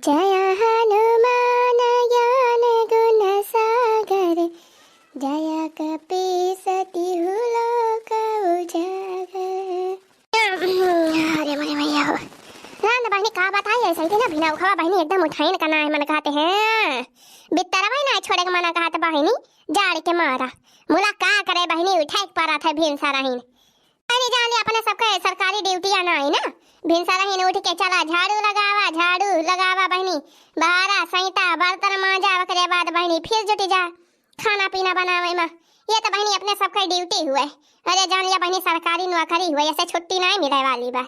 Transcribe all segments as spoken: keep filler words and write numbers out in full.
जय हनुमान ज्ञान गुण सागर, जय कपीस तिहु लोक उजागर। अरे मोरे मैया हो। ना, ना बहिनी, का बताई, ऐसे ही ना भिनौखवा बहिनी एकदम उठाइन का नाहीं मन कहत है। बित्तरवा ही ना छोड़े के मन कहत बहिनी, जाड़ के मारा। मुला का करे बहिनी, उठाए के परत है भिनसरहिन। अरे जान ले, अपने सबके सरकारी ड्यूटिया नाहीं ना। भिनसरहिन उठ के चला झाड़ू लगावा, झाड़ू लगावा बहिनी। बहारा, सैता, बर्तन मांजा, ओकरे बाद बहिनी फिर जुटी जा खाना पीना बनावे मा। ये तो बहिनी अपने सबके ड्यूटी हुए। अरे जान लिया बहिनी, सरकारी नौकरी हुए, ऐसे छुट्टी नाहीं मिले वाली बा।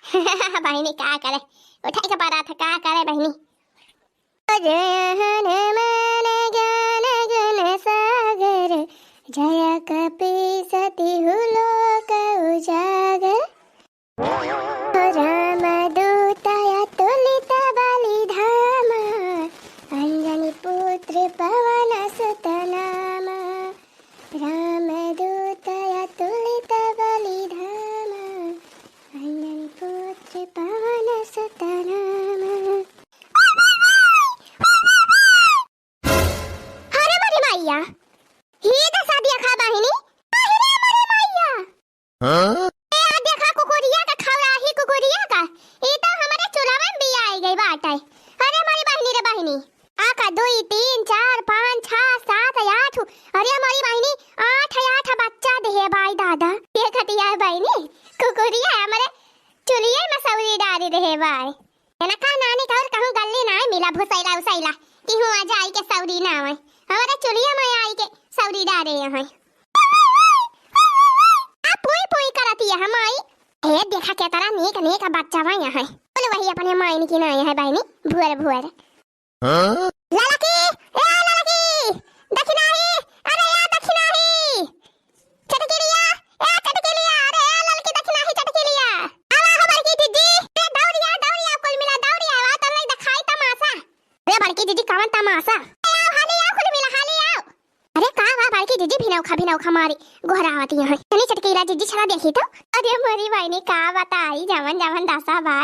बहिनी का करे, उठाए के परत है, का करे बहिनी। जय हनुमान ज्ञान गुण सागर, जय कपीस तिहु लोक उजागर। रामदूत अतुलित बलि धामा, अंजनी पुत्र पवन सुत नामा। रामदूत अतुलित बलि धामा, अंजनी पुत्र पवन सुत नामा। अरे मोरी मैया, ई तो सब देखा बहिनी। अरे मोरी मैया। हाँ? ए, आ देखा कुकुरिया का, खौराही कुकुरिया का। ई तो हमरे चुलवा में भी आई गई बाटे। अरे मोरी बहिनी रे बहिनी। आ का दुई, तीन, चार, पाँच, छह, सात, आठ। अरे मोरी बहिनी, आठ, आठ बच्चा देहे बाई दादा। देखती है बहिनी, कुकुरिया हमरे चुलिये में सौरी डारी देहे बाई। एनका नानी का और कहूँ गल्ली नाहीं मिला भुसैला उसैला कि हुआँ जाई के सौरी ना आवे। हमरे चुलिया में आई के सौरी डारे यहाँ। आ पोई पोई करती है माई। हे देखा के तरह नीक नीक बच्चा बा यहाँ। बोल वही अपने माइन की ना यहाँ बहिनी भुअर भुअर। हाँ? ललकी, ए ललकी, दखिनाही, अरे या दखिनाही। चटकिलिया, ए चटकिलिया, अरे ए ललकी दखिनाही चटकिलिया। आवा हो बड़की जिज्जी, ए दौड़िया, दौड़िया, कुल मिला दौड़िया, आवा तो नहीं दिखाई तमाशा। अरे बड़की जिज्जी कवन तमाशा? ए आओ, हाली आओ, कुल मिला हाली आओ। अरे का बा बड़की जिज्जी, भिनौखा भिनौखा मारी गोहरावती यहाँ। तनी चटकीला जिज्जी छला देखी तो। अरे मोरी बहिनी का बताई, जवन जवन दशा बा।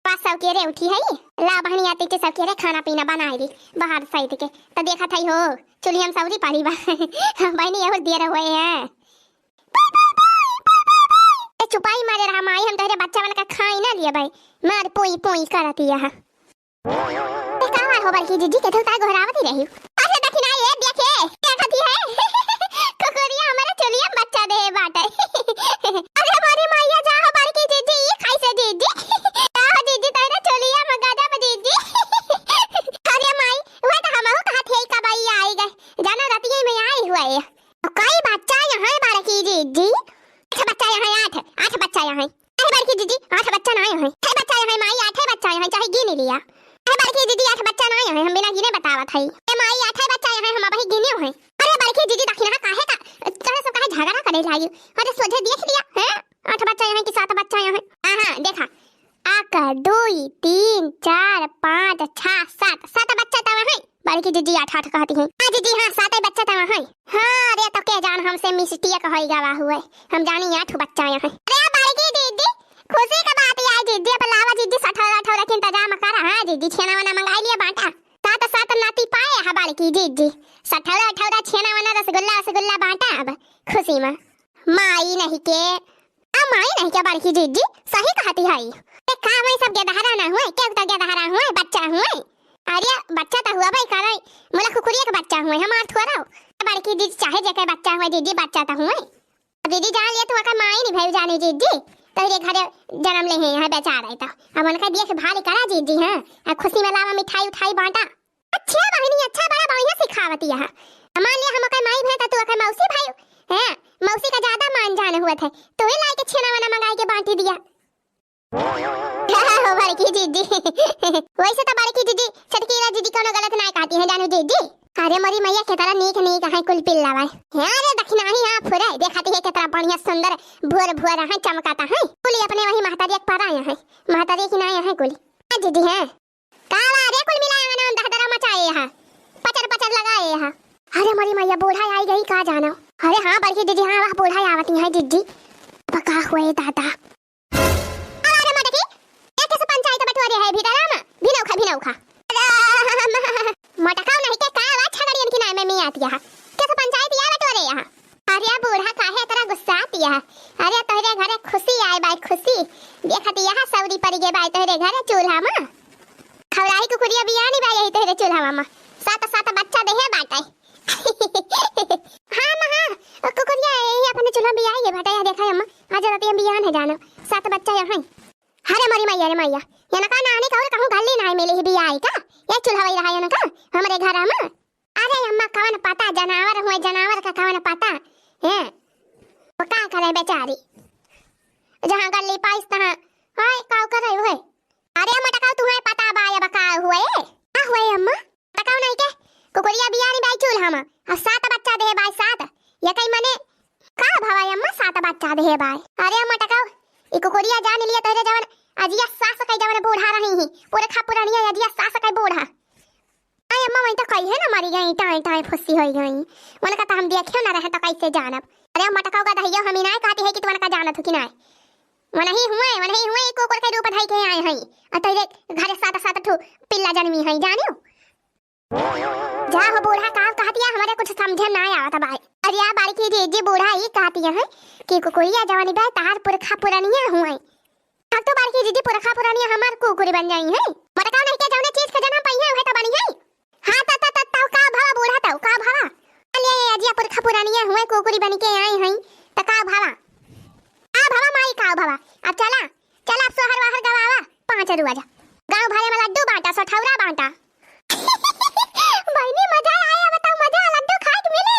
पाँच सौ के रे उठी है, ला बहनी आती के सब के रे खाना पीना बनाई दी बाहर साइड के। तो देखा था हो, चुलिया में सौरी पड़ी बा। बहनी और दिए रहो है। ए चुपाई मारे रहा माई, हम तोहरे बच्चा वाला का खाई ना लिए भाई। मार पोई पोई करती यहाँ। ए, का हुआ हो बड़की जिज्जी, के धुलता गोहरावती रही? अरे दखिना, ये देखे, क्या कहती है? कुकुरिया हमारे चुलिया में बच्चा दे बाटे। अरे मोरी मैया, जा हो बड़की जिज्जी, ये कैसे जिज्जी? जा हो जिज्जी, तेरे चुलिया में गजब जिज्जी। अरे माई, वह तो हमहू कहत है, कब आई आई गए, जाना रतिये में आई हुआ है। तो कई बच्चा यहाँ है बड़की जिज्जी? आठ बच्चा यहाँ है, आठ, आठ बच्चा यहाँ है। अरे बड़की जिज्जी, आठ बच्चा ना आए हैं, छह बच्चा आए हैं माई, आठे बच्चा आए हैं, चाहे गिन लिया। अरे बड़की जिज्जी, आठ बच्चा ना आए हैं, हम बिना गिने बतावत हई। ए माई, आठे बच्चा आए हैं, हम अबही गिने हैं। अरे बड़की जिज्जी, दखिना काहे का, तोरे सब काहे झगड़ा करे लागी? अरे सोझे देख लिया, हैं? आठ बच्चा आए हैं कि सात बच्चा आए हैं? हाँ, हाँ, देखा, आका, दुई, तीन, चार, पाँच, छह, सात, सात बच्चा तवा है। बड़की जिज्जी आठ आठ कहती हैं। हाँ जिज्जी, हाँ, साते बच्चा तवा है। हाँ, अरे तो के जान हमसे मिस्टेक होई गवा हुए। हम जानी आठ बच्चा यहाँ है। अरे बड़की जिज्जी, खुशी का बात है जिज्जी, अब लावा जिज्जी, सठौरा अठौरा के इंतजाम करा। हाँ जिज्जी, छेना वना मंगाई लिया बाटा। सात सात नाती पाए है बड़की जिज्जी। सठौरा अठौरा छेना वना रसगुल्ला वसगुल्ला बाटा अब खुशी में। माई नहीं के, आ माई नहीं के बड़की जिज्जी, सही कहती है। ए, का माई सब गेदहरा ना हुए, के तो गेदहरा हुए, बच्चा हुए। अरे, बच्चा तो हुआ भाई, का नहीं, मुला कुकुरिया के बच्चा हुए, हमार थोड़ा हो। बड़की जिज्जी चाहे जेके बच्चा हुए, जिज्जी बच्चा तो हुए। अब जिज्जी जान लिया, तू अकर माई नहीं भाई जाने जिज्जी, तो ये घरे जन्म ले हैं यहाँ बेचारा है तो। अब उनका देखभाल करा जिज्जी, हाँ, आ खुशी में लावा मिठाई उठाई बांटा। अच्छा बहिनी, अच्छा, बड़ा बढ़िया सिखावती है। मान लिया हम ओकर माई भए, त तू ओकर मौसी भाई, हैं? मौसी का ज्यादा मान जान हुआ थे। तू ही लाई के छेना वना मंगाई के बांटी दिया। हो बड़की जिज्जी। वैसे तो बड़की जिज्जी, छोटकी ला जिज्जी कोनो गलत ना कहती है, जानू जिज्जी। अरे मोरी मैया, केतरा नीक नीक है कुल पिल्ला भाई। हैं रे दखिनाही, हाँ फुरे, देखती है केतरा बढ़िया सुंदर भोर भोर है, चमकाता है। कुली अपने वही महतारी एक पर आए हैं, महतारी की ना आए हैं कुली। हाँ जिज्जी, हैं। का बा रे, कुल मिलाए वना दहदरा मचाए हा, पचर पचर लगाए हा। अरे मोरी मैया, बूढ़ा आई गई का जानो। अरे हाँ बड़की जिज्जी, हाँ वह बूढ़ा आवती है जिज्जी। अब का हुए दादा। अरे मत की, एक से पंचायत बटोरे है भीतरा में, बिना उखा, बिना उखा। मोटकाऊ नहीं के का आवाज छगड़ियन की नाय में मियातिया है। कैसे पंचायत या बटोरे यहाँ? अरे बूढ़ा काहे इतना गुस्सातिया है? अरे तोहरे घरे खुशी आए बाय खुशी। देखत यहाँ सऊदी पड़ी गे बाय तोहरे घरे चूल्हा में। खौराही कुकुरिया बियानी बाय यही तोहरे चूल्हा में। सात सात बच्चा देहे बाटे। हाँ अम्मा, हाँ, ओ कुकुरिया यही अपने चूल्हा में बियाई है बाटे, यहाँ देखा है अम्मा, आज रात ये बियान है जानो, सात बच्चा यहाँ है। अरे मोरी मैया रे मैया, ये नका नानी कहूँ कहूँ गली नाय मिली ही बियाई का, ये चूल्हा वही रहा ये नका, हमरे घर में। अरे अम्मा कवन पता, जनावर हुए, जनावर का कवन पता, हैं, वो का करे बेचारी, जहाँ गली पाइस तहाँ, हाय, का करे हुए। अरे मोटकाऊ, तुम्हें पता बा अब का हुए? का हुए अम्मा? मोटकाऊ नहीं के, कुकुरिया बियानी बाई चूल्हा में, और सात बच्चा देहे बाई, सात। ये कई मने, का भवा अम्मा, सात बच्चा देहे बाई? अरे मोटकाऊ, ई कुकुरिया जान लिया तोहरे जवन अजिया सास कई जवन बूढ़ा रही ही, पुरखा पुरानिया अजिया सास कई बूढ़ा। अरे अम्मा, वही तो कही है ना, मरी गई, टाई टाई फुस्सी होई गई। उनका तो हम देखियो ना रहे तो कैसे जानब? अरे मोटकाऊ का दहियो हम ही नाय कहती है कि तू उनका जानत हो कि नाय। वनही हुए, वनही हुए, एक कुकुर के रूप धई के आए हैं। और तेरे घर सात सात ठो पिल्ला जन्मी हैं, जानियो? जा हो बूढ़ा, का कहतिया, हमरे कुछ समझे ना आवत बाई। अरे या बड़की जीजी, बूढ़ा ई कहतिया है कि कुकुरिया जवानी बाई तहार पुरखा पुरनिया हुए। अब तो बड़की जीजी पुरखा पुरनिया हमार कुकुरी बन जाई है। मोटकाऊ नहीं के जौने चीज के जन्म पाई है, वह तो बनी है। हाँ, त, त, त, त, का भवा बूढ़ा, त, का भवा? अले, अजिया पुरखा पुरानिया हुए कुकुरी बन के आई हई, त का भवा? का भवा माई, का भवा? अब चला, चला, अब सोहर वाहर गवावा, पाँच रुआ जा। गाँव भरे में लड्डू बाँटा, सठौरा बाँटा। बहिनी, मजा आए, अब बताओ, मजा, लड्डू खाए के मिले।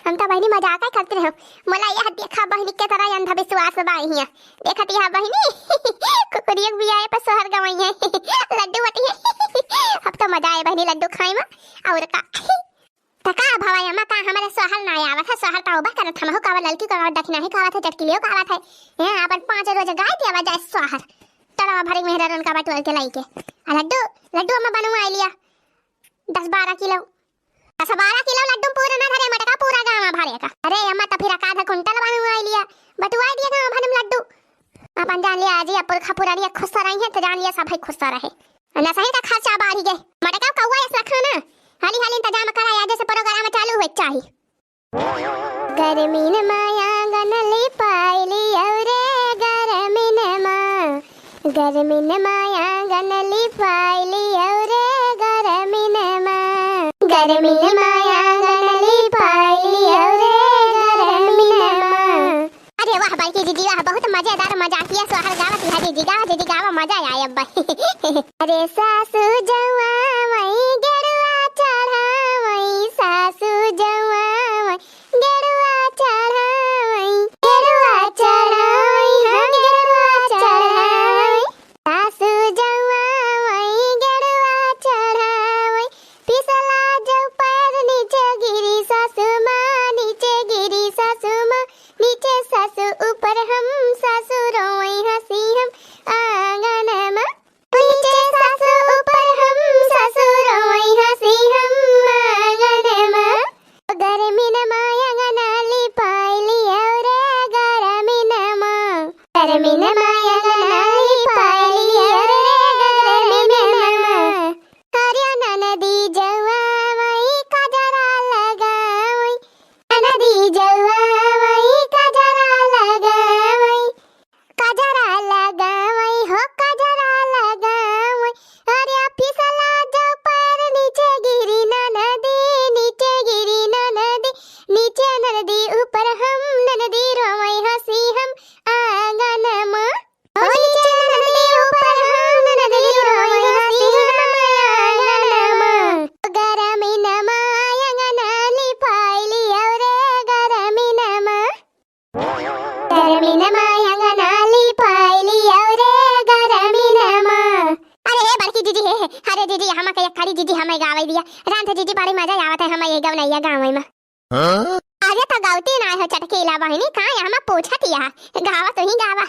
हम तो बहिनी मजाक करते रहो। मोला यह देखा बहिनी के तरह अंधविश्वास बा हियाँ। देखत यह बहिनी, कुकुरिया के बियाहे पर सोहर गवई है। लड्डू बटी है। अब तो मजा आए बहिनी लड्डू खाए में। और का? त का भवा अम्मा, का हमारे सोहर ना आवत है? सोहर तो उबा करत, हमहू का ललकी का आवत, दखिनाही का आवत है, चटकिलियो का आवत है। हैं, अपन पाँच रोज गाय दिया जाए सोहर। तड़वा भरी मेहरा रन का बटोर के लाई के। आ लड्डू, लड्डू अम्मा बनवा लिया। दस बारह किलो। अच्छा, बारह किलो लड्डू पूरा ना धरे मोटका, पूरा गाँव भरे का। अरे अम्मा, त फिर आधा कुंटल बनवाई लिया, बटुआई दिया गाँव भर में लड्डू। अपन जान लिया, आज ही पुरखा पुरानिया खुश रही है, तो जान लिया सब है खुश रहे। ना सही का खर्चा बाढ़ी गए। मोटका कौआ ऐसा खाना, हाली हाली इंतजाम करा, आज से प्रोग्राम चालू हुए चाही। गर्मीन माया आंगन लिपाइली, औरे गर्मीन मा गर्मीन माया आंगन लिपाइली, औरे गर्मीन मा गर्मीन माया आंगन लिपाइली, औरे गर्मीन मा। अरे वाह बड़की जीजी वाह, बहुत मजेदार मजाकिया सोहर गावत है जीजी, गावा जीजी गावा, मजा आए अब। अरे सासू जवावई गेरुआ चढ़ावई, सासू जवावई गेरुआ चढ़ावई, गेरुआ चढ़ावई, हाँ गेरुआ चढ़ावई। सासू जवावई गेरुआ चढ़ावई, फिसला जब पैर नीचे गिरी सासू माँ, नीचे गिरी सासू माँ, नीचे सासू ऊपर हम, सासू रोवई हँसी हम आंगन मा। नीचे सासू ऊपर हम, सासू रोई हँसी हम आंगन मा। गर्मीन माया आंगन लिपाइली, औरे गर्मीन मा गर्मीन माया आंगन लिपाइली, औरे गर्मीन मा। अरे ननदी जवावई काजरा लगावई, ननदी जवावई काजरा लगावई। काजरा लगावई हो काजरा लगावई, अरे फिसला जब पैर नीचे गिरी ननदी, नीचे गिरी ननदी, नीचे ननदी ऊपर हम, ननदी रोवई हँसी हम आंगन मा। ओ नीचे ननदी ऊपर हम, ननदी रोवई हँसी हम आंगन मा। गर्मीन माया आंगन लिपाइली, औरे गर्मीन मा गर्मीन माया आंगन लिपाइली, औरे गर्मीन मा। अरे हे बड़की जीजी हे, हे, अरे जीजी, हम के एक खड़ी जीजी हमें गावे दिया। रांध जीजी, बड़ी मजा आवत है हमें ये गवनैया गावे मा। हाँ? अरे त गवती ना हो चटकीला बहिनी, का यहाँ मा पूछत या? गावा तू ही गावा।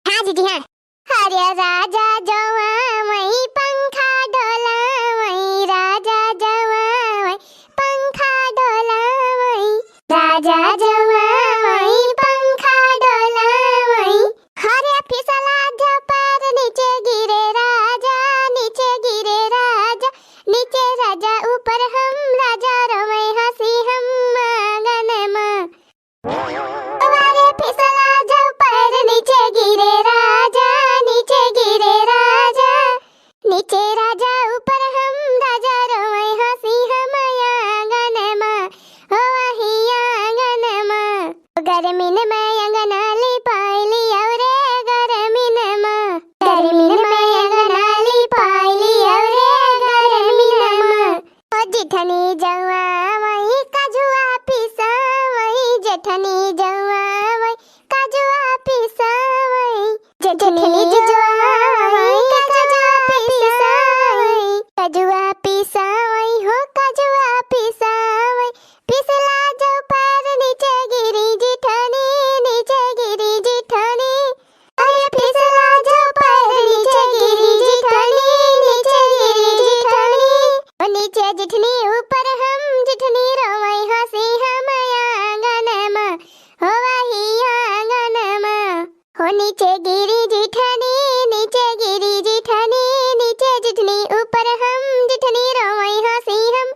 हाँ जीजी, हाँ। अरे राजा जवावई पंखा डोलावई, राजा जवावई पंखा डोलावई, राजा जवावई पंखा डोलावई। अरे फिसला जब पैर नीचे गिरे राजा, नीचे राजा ऊपर हम, राजा रोवै हँसी हम आँगन मा, हो वही आँगन मा। गरमिन मा अँगना लिपाइली औरे गरमिन मा, गरमिन मा अँगना लिपाइली औरे गरमिन मा। ओ जिठनी जौआ वही कजुआ पिसावै, जेठनी जौआ वही कजुआ पिसावै, जेठनी जौआ वही कजुआ पिसावै, कजुआ पिसावै हो कजुआ पिसावै। पिसला जौ पैर नीचे गिरी जिठनी, नीचे गिरी जिठनी। अरे पिसला जौ पैर नीचे गिरी जिठनी, नीचे गिरी जिठनी। ओ नीचे जिठनी ऊपर हम, जिठनी रोवै हँसी हम आँगन मा, हो वही आँगन मा। हो नीचे गिरी जिठनी, नीचे गिरी जिठनी, नीचे जिठनी ऊपर हम, जिठनी रोवै हँसी हम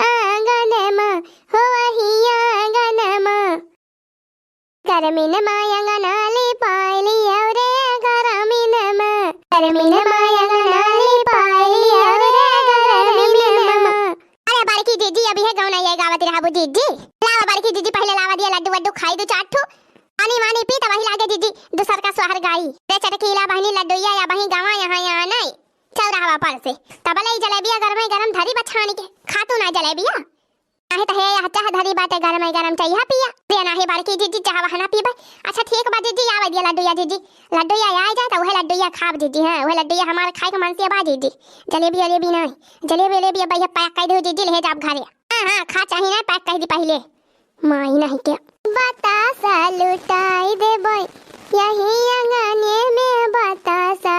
आँगन मा, हो वही आँगन मा। गरमिन मा अँगना लिपाइली औरे गरमिन मा, गरमिन मा अँगना लिपाइली औरे गरमिन मा। अरे बड़की जिज्जी, अबही गौना ये गावत रहबू जिज्जी। लावा बड़की जिज्जी, पहिले लावा दिया लड्डू वड्डू खाई दू चार ठो। पानी वानी पी तबही लागे जिज्जी दूसर का सोहर गाई। रे चटकीला बहिनी लड्डुइया अबही गवा यहाँ यहाँ नहीं। चौराहवा पर से। तबले ई जलेबिया गरमे गरम धरी बछानी के। खा तू ना जलेबिया। आहे त हे यह चाह धरी बाटे गरमे गरम चइहा पिया। दे नाही बड़की जिज्जी चाह वहना पीबे। अच्छा ठीक बा जिज्जी, आवे दिया लड्डुइया जिज्जी। लड्डुइया आइ जाए त उहे लड्डुइया खाब जिज्जी, हाँ, उहे लड्डुइया हमार खाए के मन से बा जिज्जी। जलेबी वलेबी नाही। जलेबी वलेबी अब भैया pack कइ दो जिज्जी, ले जाब घरे। हाँ, हाँ, खा चाही ना, pack कइ दी पहिले। माई नाही के। बतासा लुटाई देबै, यही अँगने में बतासा